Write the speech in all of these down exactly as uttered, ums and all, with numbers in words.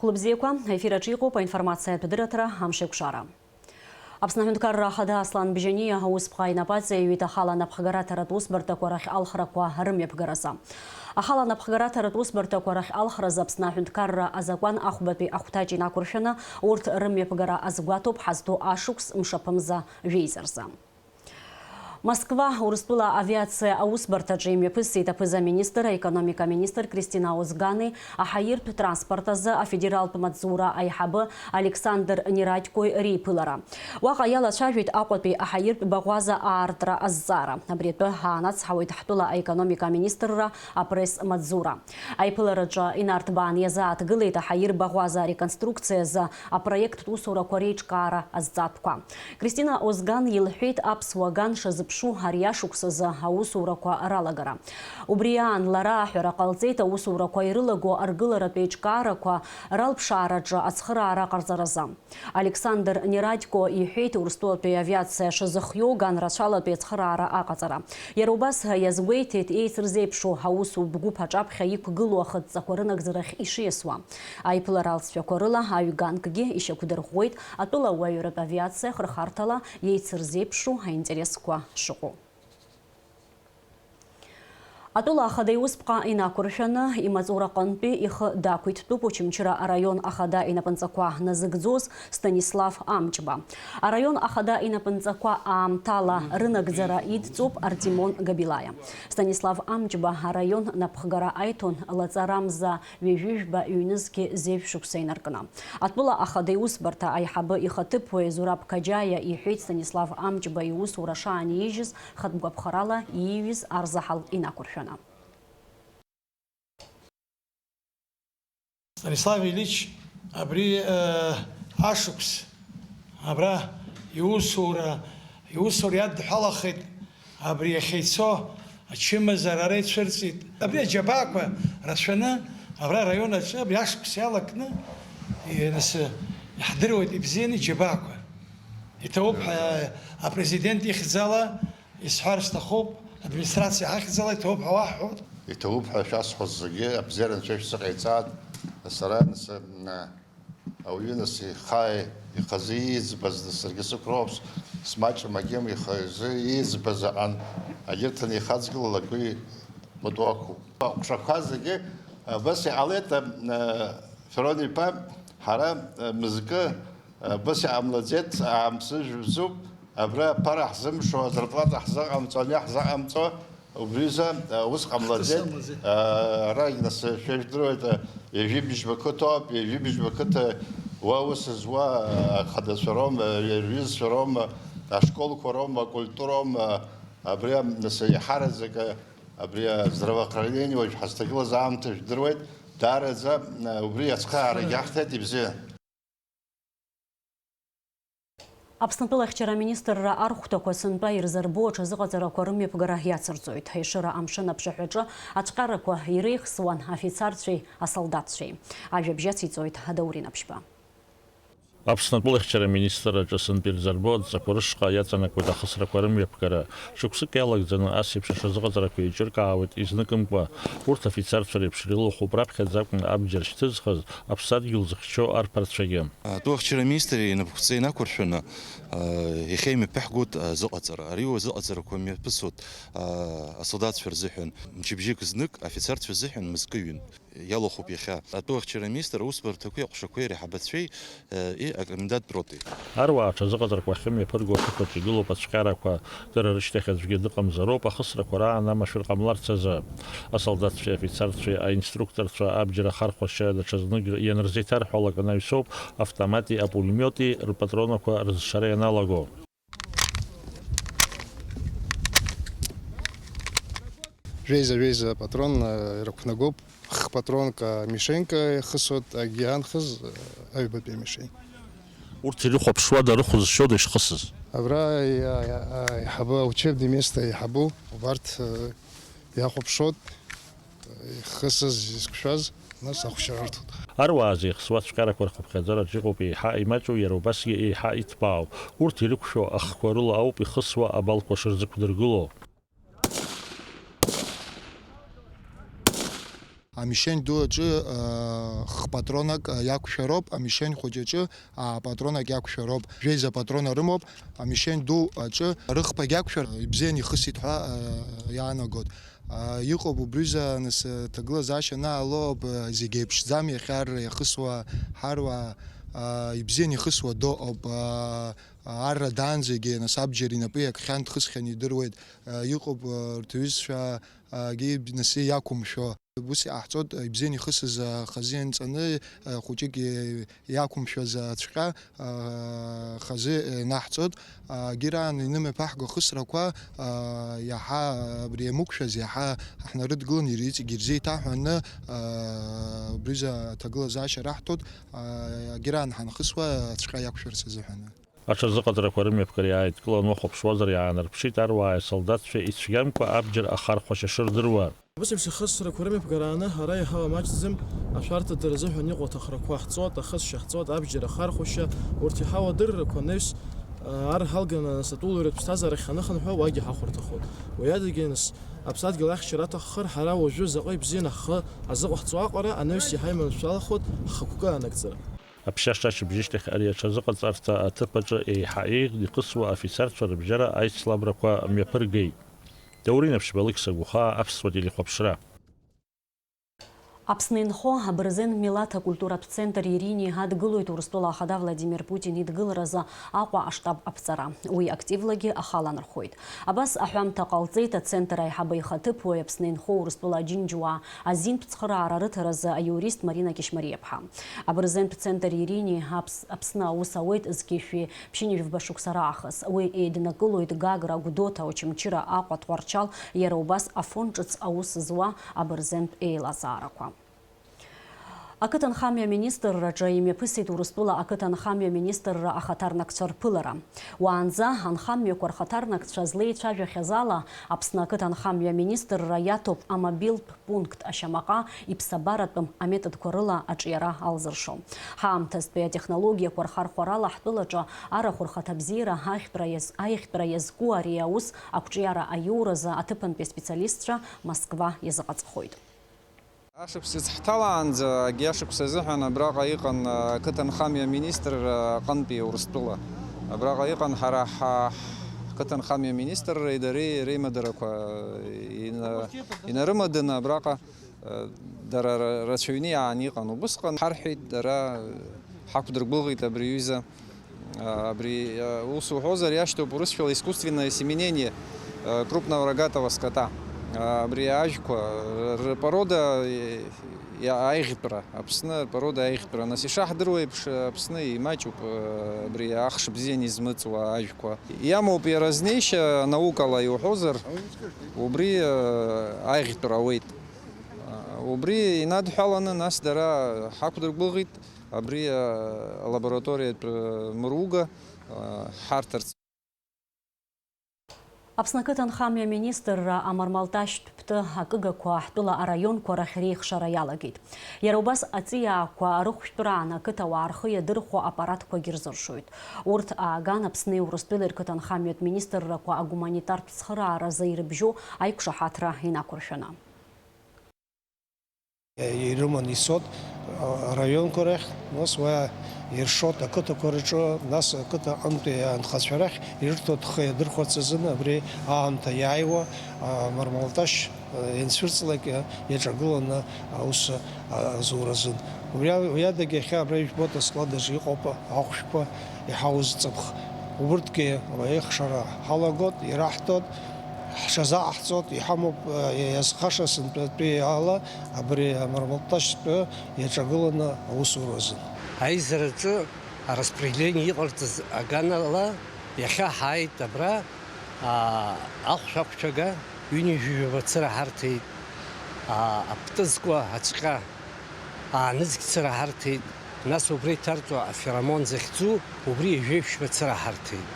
Хәлыбзиақәа, аефир аҿы иҟоуп аинформациатә дырраҭара Амшеикәшара. Аԥсны Аҳәынҭқарра Ахада Аслан Бжьаниа аусԥҟа инапы аҵаиҩит ахала анапхгараҭаратә усбарҭақәа рахь алхрақәа рымҩаԥгаразы. Ахала анапхгараҭаратә усбарҭақәа рахь алхразы Аԥсны Аҳәынҭқарра азакәан ахәбатәи ахәҭаҷ инақәыршәаны урҭ рымҩаԥгара азгәаҭоуп ҳазҭоу ашықәс мшаԥымза жәеиза рзы. Москва, Урыстәыла авиациа аусбарҭаҿы имҩаԥысит аԥыза-министр, аекономика министр Кристина Озгани, аҳаиртә транспорт азы афедералтә маҵзура аиҳабы Александр Нерадькои реиԥылара. Уаҟа иалацәажәеит Аҟәатәи аҳаиртә баӷәаза аартра азҵаара. Абри атәы ҳаанацҳауеит ҳтәыла аекономика министрра апресс-маҵзура. Аиԥылараҿы инарҭбаан иазааҭгылеит аҳаиртә баӷәаза ареконструкциа азы апроекттә усурақәа реиҿкаара азҵаатәқәа. Кристина Озган илҳәеит аԥсуа ган шазыԥшу ари ашықәс азы аусурақәа ралагара. Убри аан лара аҳәара ҟалҵеит аусурақәа ирылаго аргыларатә еиҿкаарақәа ралԥшаараҿы ацхыраара ҟарҵаразы. Александр Нерадько иҳәеит Урыстәылатәи авиациа шазыхиоу ган рацәалатәи ацхыраара аҟаҵара. Иара убас иазгәеиҭеит еицырзеиԥшу аусутә гәыԥ аҿаԥхьа иқәгылоу ахыдҵақәа рынагӡарахь ишиасуа. Аиԥылара алҵшәақәа рыла аҩ-ганкгьы ишьақәдырӷәӷәеит атәыла ауаҩратә авиациа хырхарҭала иеицырзеиԥшу аинтересқәа шыҟоу. Атәыла ахада иусԥҟа инақәыршәаны, имаҵураҟынтәи ихы дақәиҭтәуп Очамчыра араион ахада инапынҵақәа назыгӡоз Станислав Амҷба. Араион ахада инапынҵақәа аамҭала рынагӡара идҵоуп Артемон Габилаиа. Станислав Амҷба араион напхгара аиҭон лаҵарамза ҩажәи жәба ҩнызқьи зежә шықәса инаркны. Атәыла ахада иусбарҭа аиҳабы ихаҭыԥуаҩ Зураб Қаџьаиа иҳәеит Станислав Амҷба иусура шаан иижьыз хатә гәаԥхарала ииҩыз арзаҳал инақәыршәаны. Станислав Ильич абри, э, ашықәс абра иусура, иусура иадҳәалахеит. Абри иахьа ицо ачымазара ара ицәырҵит. Абри аџьабаақәа рацәаны абра араион аҿы абри ашықәс иалакны, и-, нас, иаҳдыруеит ибзианы иџьабаақәа. Иҭабуп ҳәа, апрезидент ихьӡала исҳәар сҭахуп, администрациа ҳахьӡала иҭабуп ҳәа уаҳҳәоит. Иҭабуп ҳәа шәасҳәоз зегьы абзиара анцәа шәзыҟаиҵааит. Сара, нас, м, Ауаҩы, нас, ихы, ихазы ииӡбаз, нас, саргьы сықәроуп, смаҷым агьым ихазы ииӡбаз аҟан, агьырҭ анеихаҵгылалак уи пату ақәуп. Аҟәшақәа зегьы абас иҟалеит, а, Фирон-иԥа, ҳара, а, мызкы, а, абас иҟамлаӡеит, аамсыжә бзуп, абра аԥара ҳзымшо, азарплата ҳзыҟамҵо, ани ҳзыҟамҵо, Убризы, а, ус ҟамлаӡеит. Хҭыс амаӡеит. А, ара, нас, шәа ижәдыруеит, а, ҩажәи бжьба қыҭоуп, ҩажәи бжьба қыҭа уа ус зуа, а, ахадацәа роума, а, рҩызцәа роума, а, ашколқәа роума, акультура роума, а, абри, а, нас, иаҳараӡак, а, абри, а, здравоохранение уажә ҳазҭагылаз аамҭа жәдыруеит, даараӡа, а, убри ацхыраарагьы ҳҭеит, ибзиан. Аԥснытәыла ахьчара аминистрра архәҭақәа сынтәа ирзырбо аҽазыҟаҵарақәа рымҩаԥгара иацырҵоит. Ешыра амшын аԥшаҳәаҿы ацәҟьарақәа иреихсуан афицарцәеи асолдаҭцәеи. Ажәабжь ациҵоит Даурен Аԥшьба. Аԥснытәыла ахьчара аминистрраҿы сынтәа ирзырбо адҵақәа рышҟа иаҵанакуеит ахысрақәа рымҩаԥгара. Шықәсык иалагӡаны ас еиԥш аҽазыҟаҵарақәа еиҿыркаауеит изныкымкәа. Урҭ афицарцәа реиԥш ирылахәуп раԥхьаӡа акәны абџьар шьҭызхыз, аԥсадгьыл зыхьчо арԥарцәагьы. Атәылахьчара аминистр инапхәыҵа инақәыршәаны, а, иахьа имҩаԥаҳгоит азыҟаҵара. Ари уазыҟаҵарақәа мҩаԥысуеит, а, асолдаҭцәа рзыҳәан. Мчыбжьык знык, афицарцәа рзыҳәан мызкы ҩын. Иалахәуп иахьа. Атәылахьчара аминистр аусбарҭақәеи аҟәшақәеи реиҳабацәеи, а, и акомендант роти. Аруаа аҽазыҟаҵарақәа ахьымҩаԥырго ақыҭаҿ игылоуп ацәҟьарақәа. Дара рышьҭахь аӡәгьы дыҟамзароуп ахысрақәа раан амашәыр ҟамларц азы. Асолдаҭцәеи афицарцәеи аинструкторцәа абџьар ахархәашьа даҽазнык ианырзеиҭарҳәалак анаҩсоуп автомати апулемиоти рпатронақәа рызшара ианалаго. Жәеиза-жәеиза апатрон, э, ирықәнагоуп. Х-патронка, мишенька ихысуеит, акгьы анхыз, э, аҩбатәи амишень. Урҭ ирыхәаԥшуада, рыхә зшьода ишхысыз? Абра иа-, иа-, аиҳабы, аучебный место аиҳабу, убарҭ, э, иахәаԥшуеит, ихысыз, изықәшәаз, нас ахәшьара рҭоит. Аруаа зеихсуа ацәҟьарақәа рхыԥхьаӡараҿ иҟоуп еиҳа имаҷу, иара убасгьы еиҳа иҭбаау. Урҭ ирықәшәо ахқәа рыла ауп ихысуа абалқәа шырзықәдыргыло. Амишень ду аҿы, а, х-патронак, а, иақәшәароуп, амишень хәыҷ аҿы, а, патронак иақәшәароуп. Жәеиза патрона рымоуп, амишень ду аҿы рыхԥагь ақәшәар, ибзиан ихысит ҳәа, а, иаанагот. А, иҟоуп убриазы, нас, а, ҭагылазаашьа анаало ауп, а, зегь еиԥшӡам иахьа арра иахысуа ҳаруаа, а, ибзиан ихысуа доуп, а, арра даанӡагьы, нас, абџьар инапы иакхьан, дхысхьан идыруеит, а, иҟоуп, а, урҭ аҩызцәа, а, гьы, нас, иақәымшәо. Ус иҟаҳҵоит, ибзиан ихысыз, а, хазы ианҵаны, а, хәыҷык и-, иақәымшәаз ацәҟьа, а, хазы, а, инаҳҵоит. А, гьыраан инымҩаԥаҳго ахысрақәа, а, иаҳа абри иамықәшәаз, иаҳа ҳнарыдгылан, иара иҵегь ирзеиҭаҳәаны, а, убризы аҭагылазаашьа раҳҭоит. А, гьыраан ҳанхысуа ацәҟьа иақәшәарц азыҳәаны. Аҽазыҟаҵарақәа рымҩаԥгара иааидкылан уахәаԥшуазар, иаанарԥшит аруааи асолдаҭцәеи ицәгьамкәа абџьар ахархәашьа шырдыруа. Ус еиԥш ахысрақәа рымҩаԥгарааны ҳара иҳауа маҷӡам, ашәарҭадара азыҳәан иҟоу аҭахрақәа ҳҵоит, ахысшьа ҳҵоит, абџьар ахархәашьа, урҭ иҳауа адыррақәа анаҩс, ар ҳалганы, нас, атәылаҩратә ԥсҭазаара ҳаныхынҳәуа уагьы ҳахәарҭахоит. Уи адагьы, нас, аԥсадгьыл ахьчара аҭаххар, ҳара уажәы заҟа ибзианы ҳхы азыҟаҳҵо аҟара анаҩс иаҳа иманшәалахоит ҳхықәкы анагӡара. Аԥшьа шашьыбжь ашьҭахь ари аҽазыҟаҵарҭа аҭыԥ аҿы еиҳа еиӷьны ихысуа афицарцәа рыбжьара аицлабрақәа мҩаԥыргеит. Даур Инаԥшьба, Алықьса Гәыхаа, Аԥсуа телехәаԥшра. Аԥсны инхо абырзен милаҭ акультуратә центр Ирини адгылоит Урыстәыла Ахада Владимир Путин идгыларазы Аҟәа аштаб аԥҵара. Уи активлагьы ахаланархоит. Абас аҳәамҭа ҟалҵеит ацентр аиҳабы ихаҭыԥуаҩ, Аԥсны инхо Урыстәыла аџьынџьуаа азинтә цхыраара рыҭаразы аиурист Марина Кьышьмариаԥҳа. Абырзентә центр Ирини Аԥс-, Аԥсны аус ауеит зқьи жәшәи ԥшьынҩажәи жәба шықәса раахыс. Уи еиднакылоит Гагра, Гәдоуҭа, Очамчыра, Аҟәа, Тҟәарчал, иара убас Афон ҿыц аус зуа абырзентә еилазаарақәа. Ақыҭанхамҩа аминистрраҿы имҩаԥысит Урыстәыла ақыҭанхамҩа аминистрра ахаҭарнакцәа рԥылара. Уаанӡа анхамҩақәа рхаҭарнакцәа злеицәажәахьаз ала, Аԥсны ақыҭанхамҩа аминистрра иаҭоуп амобилтә пункт ашьамаҟа иԥсабаратәым аметодқәа рыла аҿиара алзыршо. Ҳаамҭазтәи атехнологиақәа рхархәарала ҳтәылаҿы арахә рхаҭабзиара ахьтәра иаз-, аиӷьтәра иазку ари аус ақәҿиара аиуразы аҭыԥантәи аспециалистцәа Москва иазыҟаҵахоит. Ашықәс ицҳҭалаанӡа, агьи ашықәс азыҳәан абраҟа иҟан, а, ақыҭанхамҩа аминистрра аҟынтәи Урыстәыла. Абраҟа иҟан ҳара ҳа-, ҳқыҭанхамҩа министрреи дареи реимадарақәа ина-, инарымаданы абраҟа, а, дара ра-, рацәаҩны иааны иҟан. Убысҟан ҳарҳәеит, дара ҳақәдыргәыӷит абри аҩыза. Абри, э, ус уҳәозар, иашьҭоуп урысшәала искусственное осеменение, э, крупного рогатого скота. Э, абри ажәқәа, э, рпорода, э, иа-, аиӷьтәра, Аԥсны рпорода аиӷьтәра. Нас ишаҳдыруа еиԥш, Аԥсны имаҷуп, э, абри ахш бзиан измыҵуа ажәқәа. Иамоуп иара знеишьа наукала иуҳәозар, убри, э, аиӷьтәра ауеит. Э, убри инадҳәаланы, нас дара ҳақәдыргәыӷит. Абри, а, алабораториатә, а, мыруга, а, ҳарҭарц. Аԥсны ақыҭанхамҩа аминистрра амармалташьтә ԥты акыгақәа ҳтәыла араионқәа рахь реихшара иалагеит. Иара убас аҵиаақәа рыхәшәтәраан ақыҭауаа рхы иадырхәо аппаратқәагьы рзыршоит. Урҭ ааган Аԥсни Урыстәылеи рқыҭанхамҩатә министррақәа агуманитартә цхырааразы ирыбжьоу аиқәшаҳаҭра инақәыршәаны. Ирыман ицот араионқәа рахь, нас уа иршот ақыҭақәа рҿы, нас ақыҭа аҟынтәи анхацәа рахь ирырҭоит, ҳхы иадырхәарц азын абри аамҭа иааиуа, а, мармалташь, а, ианцәырҵлак, а, иаҿагыланы аус, а, азуразын. Убри а-, уи адагьы иахьа абра ижәбоит асклад аҿы иҟоуп ахәшәқәа иҳауз ҵыԥх. Убырҭгьы аихшара ҳалагот, ираҳҭот, ҳҽазаҟаҳҵот, иҳамоуп, а, иазхаша сынтәатәи ала абри амармалташьтәы иаҿагыланы аусуразы. Аизараҿы араспределение иҟарҵаз аганала иахьа ҳааит абра, а, ахәшә ақәцәага ҩынҩажәижәаба цыра ҳарҭеит, а, аптыз кәа ацәҟьа. Аанызқь цыра ҳарҭеит, нас убра иҭарҵо аферомон захьӡу, убри ҩажәеиԥшьба цыра ҳарҭеит.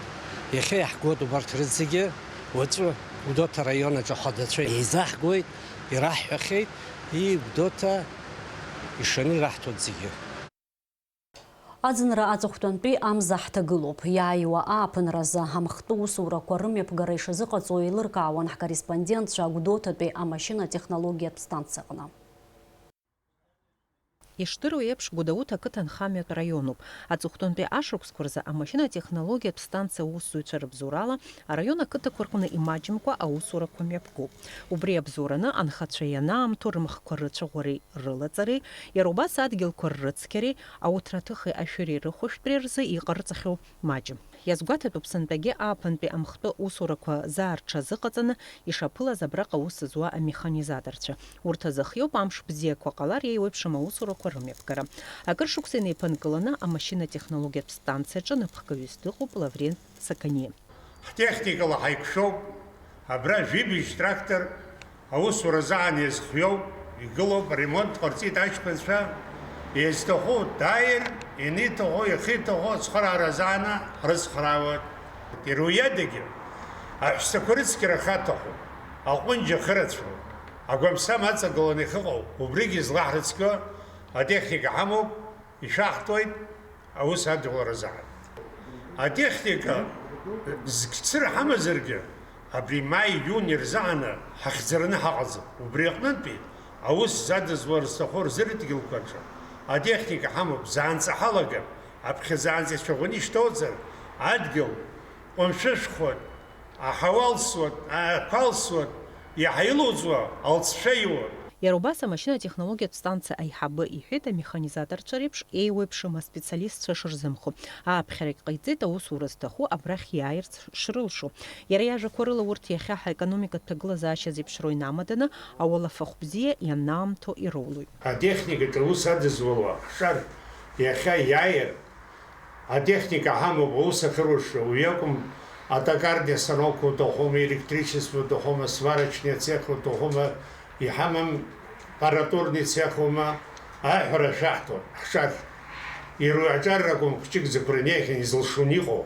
Иахьа иаҳгоит убарҭ рызегьы, уаҵәы Гәдоуҭа араион аҿы ахадацәа еизаҳгоит, ираҳҳәахьеит, ии, Гәдоуҭа ишаны ираҳҭоит зегьы. Аӡынра аҵыхәтәантәи амза ҳҭагылоуп. Иааиуа ааԥынразы амхтәы усурақәа рымҩаԥгара ишазыҟаҵо еилыркаауан ҳкорреспондентцәа Гәдоуҭатәи амашьынатехнологиатә станциаҟны. Ишдыру еиԥш, Гәдоуҭа ақыҭанхамҩатә раионуп. Аҵыхәтәантәи ашықәсқәа рзы амашьынатехнологиатә станциа аусзуҩцәа рыбзоурала араион ақыҭақәа рҟны имаҷымкәа аусурақәа мҩаԥгоуп. Убри абзоураны анхацәа ианаамҭоу рымхқәа рыцәаӷәареи рылаҵареи, иара убас адгьылқәа ррыцқьареи, ауҭраҭыхи ашәыреи рыхәышәтәреи рзы иҟарҵахьоу маҷым. Иазгәаҭатәуп сынтәагьы ааԥынтәи амхтәы усурақәа заа рҽазыҟаҵаны ишаԥылаз абраҟа аус зуа амеханизаторцәа. Урҭ азыхиоуп амш бзиақәа ҟалар еиуеиԥшым аусурақәа рымҩаԥгара. Акыр шықәса инеиԥынкыланы амашьынатехнологиатә станциаҿы напхгаҩыс дыҟоуп Лаврент Саканиа. Ҳтехникала ҳаиқәшәоуп. Абра жәибжь трактор аусура азаан иазхиоуп, игылоуп, аремонт ҟарҵеит аҷкәынцәа. Иазҭаху дааир, ианиҭаху, иахьиҭаху ацхыраара азаана ҳрыцхраауеит. Иара уи адагьы, аҳәсақәа рыцқьара ахаҭахуп, аҟәынџь ахырацәоуп, агәамсам аҵагыланы иахьыҟоу, убригьы злаҳрыцқьо атехника ҳамоуп, ишәаҳҭоит. Аус адулара азаан. Атехника зқьцыр ҳамазаргьы, абри маи-иуни рзааны ҳахьӡараны ҳаҟаӡам. Убри аҟнынтәи аус задызло рызҭаху рзы рыдгьылқәа рҿы атехника ҳамоуп, заанӡа ҳалагар, аԥхьаӡаанӡа ицәаӷәаны ишьҭоуҵар, адгьыл ҟәымшәышәхоит, аҳауа алсуеит, ақәа алсуеит, иаҳа илоуҵуа алҵшәа иуеит. Иара убас амашьынатехнологиатә станциа аиҳабы иҳәеит, амеханизаторцәа реиԥш еиуеиԥшым аспециалистцәа шырзымхо. Ааԥхьарагь ҟаиҵеит, аусура зҭаху абрахь иааирц шрылшо. Иара иажәақәа рыла, урҭ иахьа ҳаекономикатә ҭагылазаашьа зеиԥшроу инамаданы, ауалафахә бзиа ианаамҭоу ироулоит. Атехникаҿы аус адызуло ҳшар иахьа иааир, атехника ҳамоуп, аус ахьырушо, уи акәым, атокарни астанокқәа уҭахума, електричество уҭахума, сварочный ацех уҭахума, иҳамам аппаратурный цех ума, аҳәара шәаҳҭоит, ҳшар. Иара уи аҿар ракәым, хәҷык зықәра неихьан изылшоны иҟоу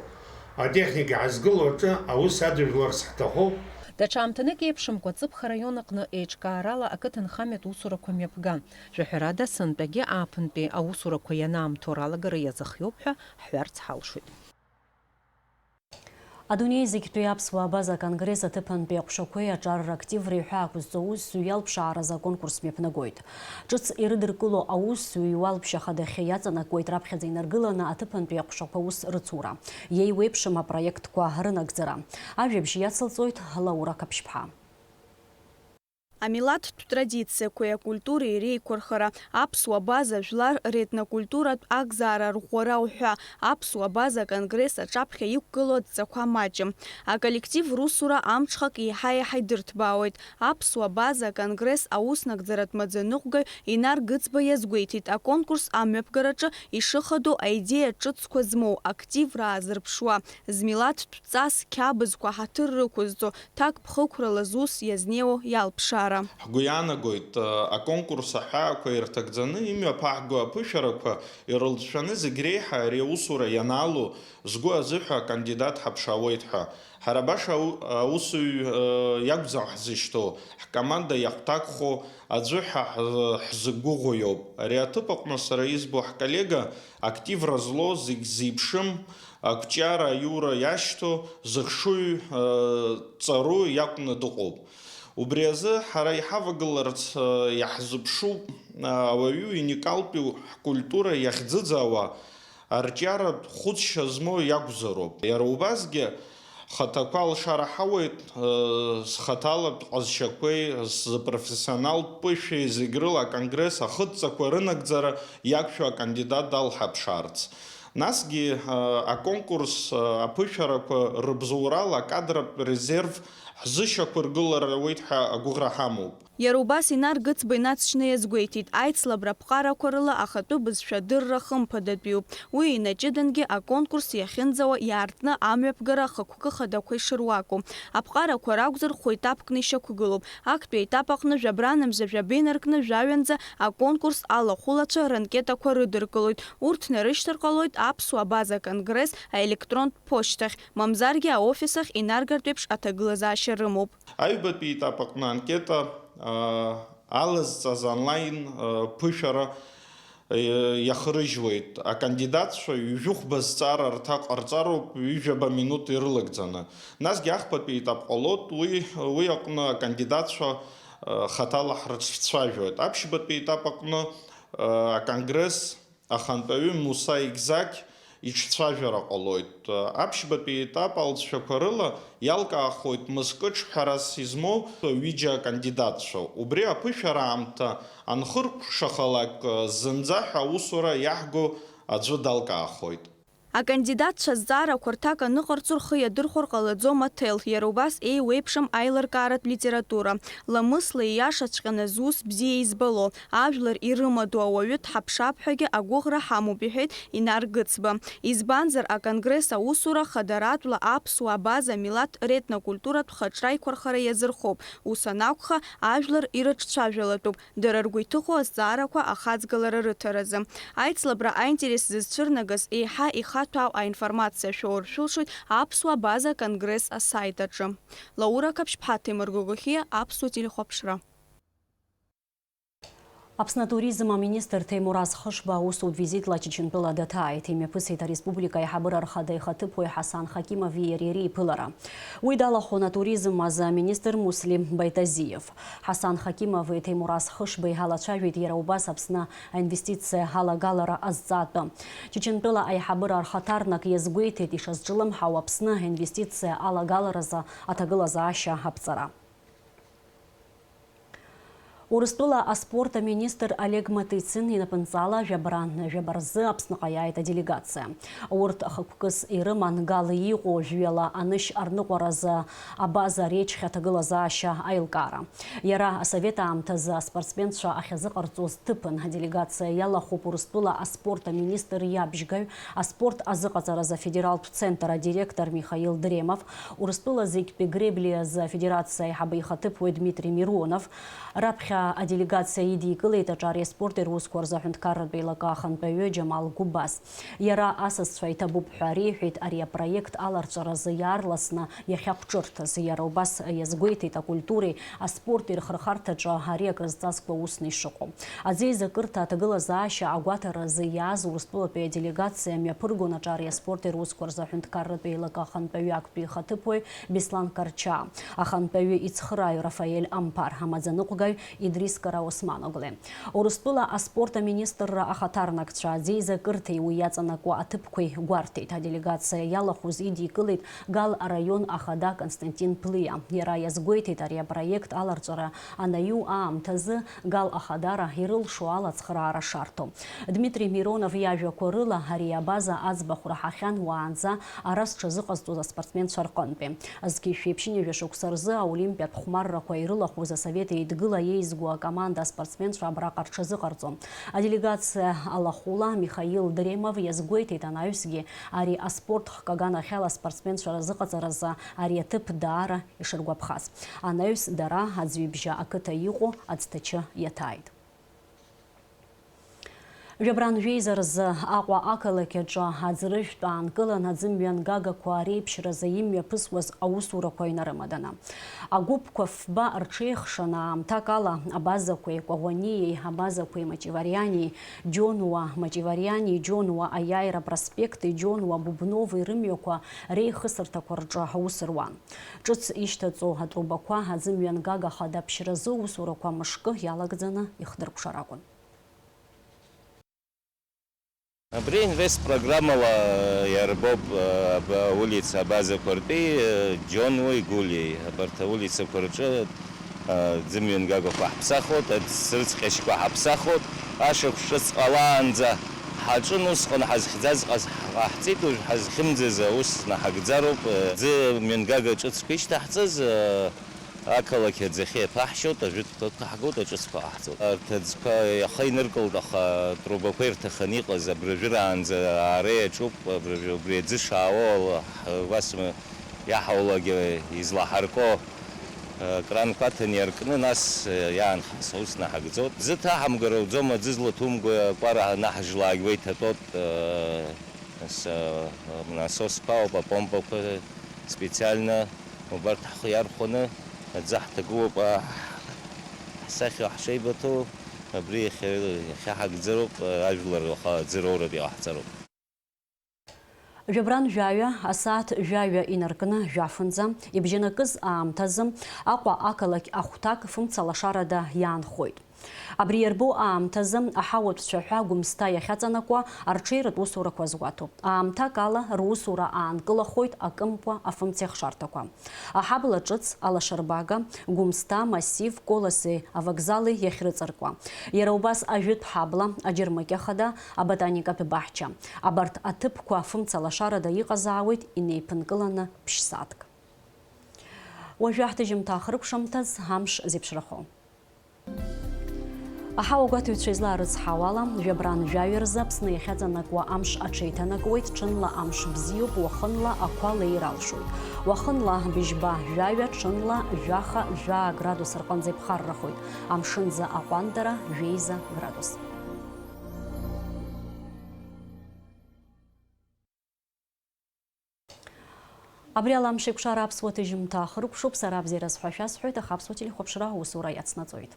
атехника ҳазгылоу аҿы аус адыжәларц ҳҭахуп. Даҽа аамҭанык еиԥшымкәа, Ҵыԥх араион аҟны еиҿкаарала ақыҭанхамҩатә усурақәа мҩаԥган. Жәаҳәарада, сынтәагьы ааԥынтәи аусурақәа ианаамҭоу ралагара иазыхиоуп ҳәа ҳҳәарц ҳалшоит. Адунеи зегьтәи аԥсуаа абаза аконгресс аҭыԥантәи аҟәшақәеи аҿар рактивреи ҳәа ақәызҵо аусзуҩ иалԥшааразы аконкурс мҩаԥнагоит. Ҿыц ирыдыркыло аусзуҩ иуалԥшьа хадахьы иаҵанакуеит раԥхьаӡа инаргыланы аҭыԥантәи аҟәшақәа аус рыцура, иеиуеиԥшым апроектқәа рынагӡара. Ажәабжь иацылҵоит Лаура Қаԥшьԥҳа. Амилаҭтә традициақәеи акультуреи реиқәырхара, аԥсуа база жәлар ретнокультуратә акзаара рӷәӷәара уҳәа аԥсуа база конгресс аҿаԥхьа иқәгылоу адҵақәа маҷым. Аколлектив русура амҽхак еиҳа-еиҳа идырҭбаауеит. Аԥсуа база конгресс ауснагӡаратә маӡаныҟәгаҩ Инар Гыцба иазгәеиҭеит, аконкурс амҩаԥгараҿы ишыхадоу аидеиа ҿыцқәа змоу, активра аазырԥшуа, змилаҭтә ҵас қьабзқәа ҳаҭыр рықәызҵо, ҭакԥхықәрала зус иазнеиуоу иалԥшаара. Ҳгәы иаанагоит, аконкурс аҳәаақәа ирҭагӡаны имҩаԥаҳго аԥышәарақәа ирылҵшәаны зегь реиҳа ари аусура ианаалу згәы азыҳәа акандидат ҳаԥшаауеит ҳәа. Ҳара баша ау-, аусуҩ, э, иакәӡам ҳзышьҭоу, ҳкоманда иахәҭакхо аӡәы ҳәа ҳз-, ҳзықәгәыӷуа иоуп. Ари аҭыԥ аҟны сара избо ҳколлега активра злоу, зегь зеиԥшым, ақәҿиара аиура иашьҭоу, зыхшыҩ, э, ҵару иакәны дыҟоуп. Убри азы ҳара иҳавагыларц, э, иаҳзыԥшуп, э, ауаҩы уникалтәи ҳкультура иахьӡыӡаауа, арҿиаратә хәыцшьа змоу иакәзароуп. Иара убасгьы, хаҭақәа алшара ҳауеит, э, схаҭалатә ҟазшьақәеи сзы профессионалтә ԥышәеи зегь рыла аконгресс ахыдҵақәа рынагӡара иақәшәо акандидат далҳаԥшаарц. Насгьы, э, аконкурс, э, аԥышәарақәа рыбзоурала акадратә резерв ҳзышьақәыргылар ауеит ҳәа агәыӷра ҳамоуп. Иара убас Инар Гыцба инаҵшьны иазгәеиҭеит, аицлабра аԥҟарақәа рыла ахатәы бызшәа адырра хымԥадатәиуп. Уи инаҷыдангьы аконкурс иахьынӡауа иаартны амҩаԥгара ахықәкы хадақәа ишыруаку. Аԥҟарақәа ракәзар, хәеитапкны ишьақәгылоуп. Актәи аетап аҟны жәабранамза жәаба инаркны жәаҩанӡа аконкурс алахәылацәа ранкетақәа рыдыркылоит. Урҭ нарышьҭыр ҟалоит Аԥсуа База Конгресс аелектронтә ԥошьҭахь, мамзаргьы аофис ахь инаргартә еиԥш аҭагылазаашьа рымоуп. Аҩбатәи етап аҟны анкета, аа, алазҵаз онлайн, аа, ԥышәара, е, иахырыжьуеит. Акандидатцәа ҩажәихәба зҵаара рҭак ҟарҵароуп ҩажәаба минуҭ ирылагӡаны. Насгьы ахԥатәи етап ҟалоит, уи, уи аҟны акандидатцәа, аа, хаҭала ҳрыцәцәажәоит. Аԥшьбатәи етап аҟны Аконгресс ахантәаҩы Муса Игзақь иҿцәажәара ҟалоит. Аԥшьбатәи етап алҵшәақәа рыла иалкаахоит мызкы ҿҳәарас измоу ҩыџьа акандидатцәа. Убри аԥышәара аамҭа анхыркәшахалак, зынӡа ҳәа аусура иаҳго аӡәы далкаахоит. Акандидатцәа азҵаарақәа рҭак аныҟарҵо рхы иадырхәар ҟалаӡом аҭел, иара убас еиуеиԥшым аилыркааратә литература. Ламысла ииашаҵәҟьаны зус бзиа избало, ажәлар ирымадоу ауаҩы дҳаԥшаап ҳәагьы агәыӷра ҳамоуп, иҳәеит Инар Гыцба. Избанзар, аконгресс аусура хадаратәла аԥсуа абаза милаҭ ретнокультуратә хаҿра иқәырхара иазырхоуп. Ус анакәха, ажәлар ирыҿцәажәалатәуп дара ргәы иҭыхо азҵаарақәа ахаҵгылара рыҭаразы. Аицлабра аинтерес зызцәырнагаз еиҳа ихаҭәаау аинформациа шәоур шәылшоит Аԥсуа База Конгресс асайт аҿы. Лаура Қаԥшьԥҳа, Ҭемыр Гогохиа, Аԥсуа телехәаԥшра. Аԥсны атуризм аминистр Ҭемураз Хышба аусутә визитла Чачынтәыла даҭааит. Имҩаԥысит ареспублика аиҳабыра рхада ихаҭыԥуаҩ Ҳасан Хакимови иареи реиԥылара. Уи далахәын атуризм азы аминистр Муслим Байтазиев. Ҳасан Хакимови Ҭемураз Хышбеи ҳалацәажәеит иара убас Аԥсны аинвестициа алагалара азҵаатәы. Чачынтәыла аиҳабыра рхаҭарнак иазгәеиҭеит ишазҿлымҳау Аԥсны аинвестициа алагаларазы аҭагылазаашьа аԥҵара. Урыстәыла аспорт аминистр Олег Матыцин инапынҵала жәабран жәаба рзы Аԥсныҟа иааит аделегациа. Урҭ хықәкыс ирыман Гал иҟоу жәҩала анышь арныҟәаразы абаза реиҿхьа аҭагылазаашьа аилкаара. Иара асовет аамҭазы аспортсменцәа ахьазыҟарҵоз ҭыԥын. Аделегациа иалахәуп Урыстәыла аспорт аминистр иабжьгаҩ, аспорт азыҟаҵаразы афедералтә центр адиректор Михаил Дремов, Урыстәыла зегьтәи гребли азы афедерациа аиҳабы ихаҭыԥуаҩ Дмитри Миронов. Раԥхьа аделегациа идикылеит аҿареи аспорти русқәа рзы аҳәынҭқарратә еилакы ахантәаҩы Џьамал Гәыбаз. Иара асасцәа иҭабуп ҳәа реиҳәеит ари апроект аларҵәаразы иаарласны иахьақәҿырҭыз. Иара убас иазгәеиҭеит акультуреи аспорти рхырхарҭаҿы ари акрызҵазкуа усны ишыҟоу. Аӡеизакырҭа аҭагылазаашьа агәаҭаразы иааз Урыстәылатәи аделегациа мҩаԥыргон аҿареи аспорти русқәа рзы аҳәынҭқарратә еилакы ахантәаҩы актәи ихаҭыԥуаҩ Беслан Карчаа, ахантәаҩы ицхырааҩ Рафаель Амԥар, амаӡаныҟәгаҩ Идрис Караосман-огле. Урыстәыла аспорт аминистрра ахаҭарнакцәа аӡеизакырҭеи уи иаҵанакуа аҭыԥқәеи гәарҭеит. Аделегациа иалахәыз идикылеит Гал араион ахада Константин Плиа. Иара иазгәеиҭеит ари апроект аларҵәара анаиу аамҭазы Гал ахадара ирылшо ала ацхыраара шарҭо. Дмитри Миронов иажәақәа рыла, ари абаза аӡбахә раҳахьан уаанӡа ара зҽазыҟазҵоз аспортсменцәа рҟынтәи. Зқьи жәшәи ԥшьынҩажәа шықәса рзы аолимпиатә хәмаррақәа ирылахәыз Асовет Еидгыла еизго акоманда аспортсменцәа абраҟа рҽазыҟарҵон. Аделегациа алахәыла Михаил Дремов иазгәеиҭеит анаҩсгьы ари аспорт хкаганахьала аспортсменцәа рзыҟаҵаразы ари аҭыԥ даара ишыргәаԥхаз. Анаҩс дара Аӡҩыбжьа ақыҭа иҟоу Аӡҭачы иаҭааит. Жәабран жәеиза рзы Аҟәа ақалақь аҿы аӡырыжәтә аанкылан аӡымҩангагақәа реиԥшразы имҩаԥысуаз аусурақәа инарымаданы. Агәыԥқәа фба рҽеихшаны аамҭак ала абазақәеи Кәаӷәаниеи, абазақәеи Мачивариани, Џьонуа Мачивариани, Џьонуа Аиааира проспекти Џьонуа Бубнови рымҩақәа реихысырҭақәа рҿы аус руан. Ҿыц ишьҭаҵо атрубақәа аӡымҩангага хада ԥшьразы усурақәа мышкы иалагӡаны ихдыркәшар акәын. Абри инвест программала иарбоуп, э, аб-, аулица абазақәа ртәи, э, Џьонуеи Гәлиеи. Абарҭ аулицақәа рҿы, э, ӡымҩангагақәа ҳаԥсахуеит, аӡ-, срыцҟьашьқәа ҳаԥсахуеит, ашықәс ҿыц ҟалаанӡа ҳаҿын, усҟан ҳазхьӡаз ҟаз-, ҟаҳҵеит, уажә ҳазхьымӡаз аус наҳагӡароуп, э, ӡымҩангага ҿыцқәа ишьҭаҳҵаз, э, Ақалақь аӡахьы иаԥаҳшьоит, ажәытәқәа ықәаҳгоит, аҿыцқәа ҟаҳҵоит. Арҭ аӡқәа иаха иныркылт, аха трубақәа ирҭаханы иҟаз абыржәыраанӡа аара иаҿуп, абыржәы убри аӡы шаауа ала, ҳ-, убас м-, иаҳаулагьы излаҳарку, э, кранқәа аҭаны иаркны, нас, э, иаанхаз аус наҳагӡоит. Ӡы ҭаҳамгар ауӡом, аӡы злаҭумго акәара анаҳжлаагь уа иҭатәоит, э, Нас, а, насосқәа ауп, апомпақәа специально убарҭ ҳхы иархәаны аӡы ҳҭагылоуп, а, ҳсахьа ҳшеибыҭоу, абри иахьа, иахьа ҳагӡароуп, а, ажәлар уаха аӡы роуртә иҟаҳҵароуп. Жәабран жәаҩа, асааҭ жәаҩа инаркны жәафынӡа, ибжьанакыз аамҭазы, Аҟәа ақалақь ахәҭак фымца лашарада иаанхоит. Абри иарбоу аамҭазы аҳауатә цәаҳәа Гәымсҭа иахьаҵанакуа арҽеиратә усурақәа азгәаҭоуп. Аамҭак ала русура аанкылахоит акымкәа афымцеихшарҭақәа. Аҳабла ҿыц, алашарбага, Гәымсҭа, Массив, Колоси авокзали иахьрыҵаркуа. Иара убас ажәытә ҳабла, аџьармыкьа хада, аботаникатә баҳча. Абарҭ аҭыԥқәа фымца лашарада иҟазаауеит инеиԥынкыланы ԥшь-сааҭк. Уажәы ҳҭыжьымҭа ахыркәшамҭаз амш зеиԥшрахо. Аҳауагәаҭаҩцәа излаарыцҳауала, жәабран жәаҩа рзы Аԥсны иахьаҵанакуа амш аҽеиҭанакуеит, ҽынла амш бзиоуп, уахынла ақәа леир алшоит. Уахынла быжьба жәаҩа, ҽынла жәаха жәаа градус рҟынӡа иԥхаррахоит, амшынӡа аҟәандара жәеиза градус. Абри ала амш еиқәшара аԥсуа ҭыжьымҭа ахыркәшоуп, сара абзиара сҳәа шәасҳәоит, аха аԥсуа телехәаԥшра аусура иацнаҵоит.